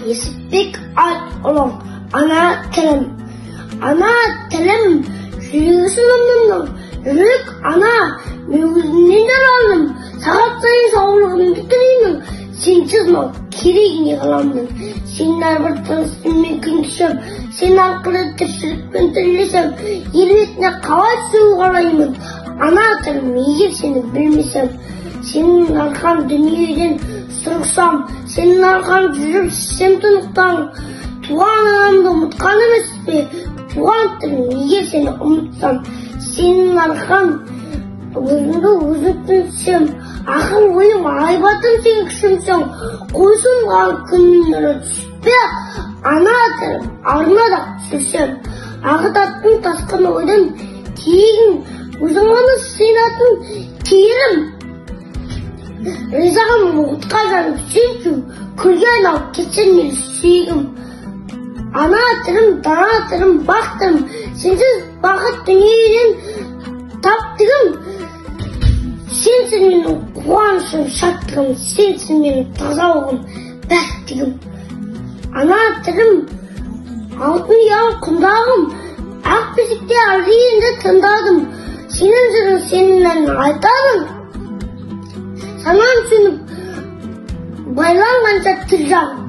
Несіпбек Айтұлы, ана тілім. Ана тілім, жүрегісің өмірімнің, жүрек ана, мен өзіңнен жаралдым, сағат сайын саулығымды тілеймін, сенсіз мынау керегі не қыламын? Сенің әрбір тынысыңмен күн кешем, сен арқылы тіршілікпен тілдесем, ел бетіне қалай түсуді қалаймын? Ана тілім, егер сені білмесем, сенің арқаң дүниеден сұрықсам, сенің арқаң жүріп ішсем тұнықтан, туған анамды ұмытқан емес пе? Туған тілім, егер сені ұмытсам, сенің арқаң өзімді өзім түсінсем, ақыл ойым айбатым сен күшімсің, қойсынған күннің нұры түспе, ана тілім арына да түсірсем, ағытатын тасқын ойдың тиегін, өзің ғана сыйынатын керім. Ризағым отқа жанып сенші, күлге айналып кетсең мейлі сүйегім. Ана тілім, дана тілім, бақ тілім, сенсіз бақыт дүниеден таптығым. Сенсің менің қуанышым, шаттығым, сенсің менің тазалығым, бәктігім. Ана тілім, алтын ұям, құндағым, ақ бесікте арғы енді тыңдадым. Сенің жырың, сенің әнің айтамын. Санам сөніп, байланғанша тіл жағым.